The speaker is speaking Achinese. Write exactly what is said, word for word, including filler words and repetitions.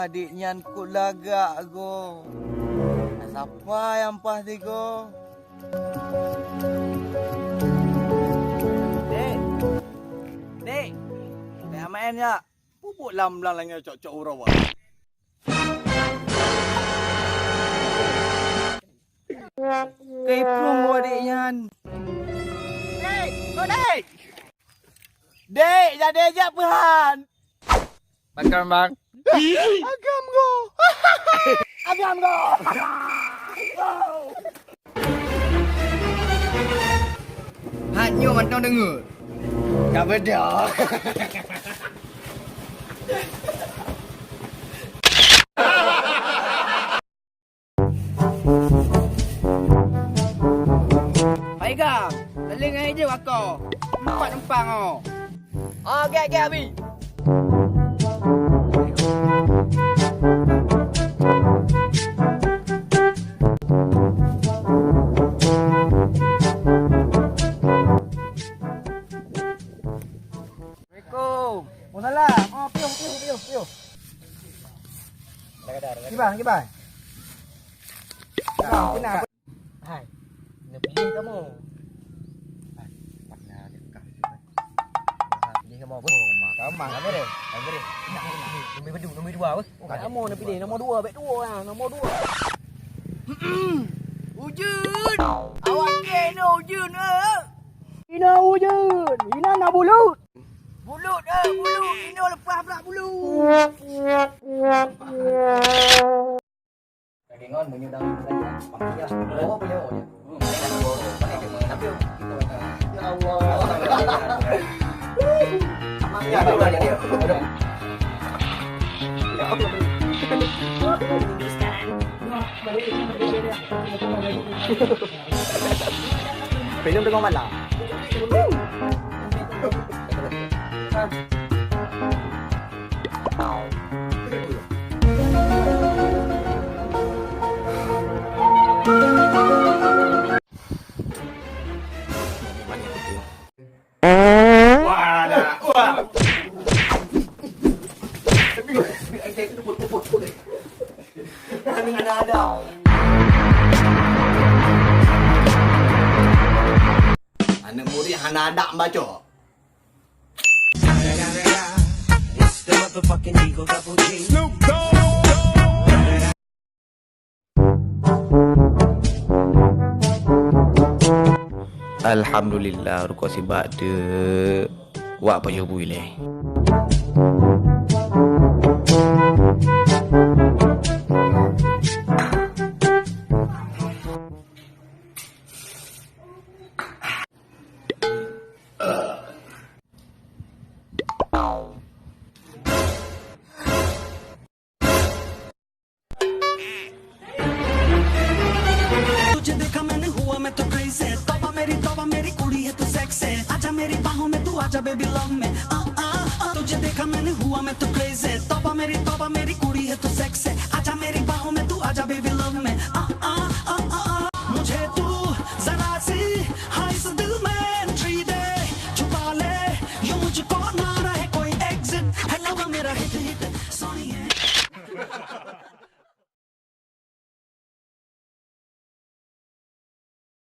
Adik nyan kok lagak go. Sapa nyang paih sigo? Dek. Dek. Dek, maén jak. Pupuk lam-lam langét cok-cok uroe. Keiprong adik nyan. Dek, kok dek? Dek, jadi jak peuhan. Makan, Bang. Agam go. Agam go. Hat nyoe mantong deungoe. Ka beudôh. Pak Igam, teulingai jeuet akoe. Empat numpang oh. Oh, gèt, gèt, Abi. Assalamualaikum. Waalaikumsalam. Oh, piôh, piôh, piôh, piôh. Kiban, kiban. Kiban, kiban. Hai, neupiléh kamoe. Hai, partner dekat. Ha, piléh kamoe, beuh. Oh, mak. Kamoe. Apa dia? Apa dia? Nombor dua, nombor dua, beuh. Oh, kamoe neupiléh, nombor dua, bèk dua lah, nombor dua. Ujeuen! Awak kèe nyoe ujeuen, eh! Ina ujeuen, ina na bulut. Bulut, eh, bulut, ina leupah brat bulut. Lagèe ngon meunyoe dang saja, makin ya. Oh, boleh, oh, ya. Hmm. Tapi, ya Allah. Ya Allah. Film dengan mana? Wah, dah. Wah. Aneuk murit hana adab baco. Alhamdulillah, rukok sibak teuk wak pajoh bui lé. तुझे देखा मैंने हुआ मैं तो क्रेजी, तौबा मेरी तौबा मेरी कुड़ी है तू सेक्सी, आजा मेरी बाहों में तू आजा बेबी लव में, आ, आ, आ, तुझे देखा मैंने हुआ मैं तो क्रेजी।